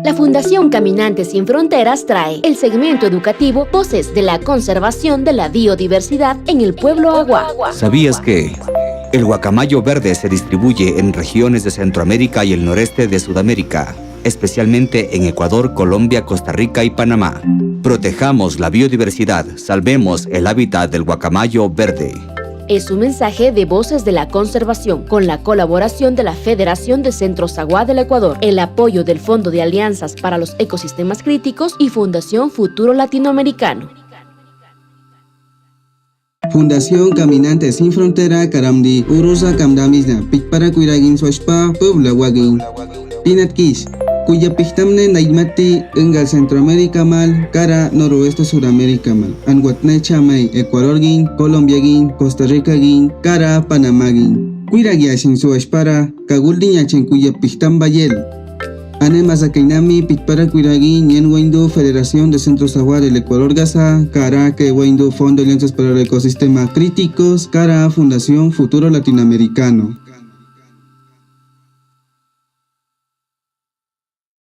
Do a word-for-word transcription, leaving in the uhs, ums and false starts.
La Fundación Caminantes Sin Fronteras trae el segmento educativo Voces de la Conservación de la Biodiversidad en el Pueblo Awa. ¿Sabías que? El guacamayo verde se distribuye en regiones de Centroamérica y el noreste de Sudamérica, especialmente en Ecuador, Colombia, Costa Rica y Panamá. Protejamos la biodiversidad, salvemos el hábitat del guacamayo verde. Es un mensaje de Voces de la Conservación, con la colaboración de la Federación de Centros Awa del Ecuador, el apoyo del Fondo de Alianzas para los Ecosistemas Críticos y Fundación Futuro Latinoamericano. Fundación Caminantes Sin Frontera karamdi urusa kamdamisna Pichpara Kwiragin swachpa pueblo Awagin. Pinatkish, kuya pichtamne naimati engal Centroamérica mal, kara noroeste Sudamérica mal, anwatne chamai Ecuador gin, Colombia gin, Costa Rica gin, kara Panamá gin. Kwirag yaseng swachpara, kaguldin yaseng kuya pichtam bayel. Ane masakinnami Pichpara Kwiragin, yen waindu Federación de Centros Awa del Ecuador gasa, kara ke waindu Fondo de Alianzas para los Ecosistemas Críticos, kara Fundación Futuro Latinoamericano.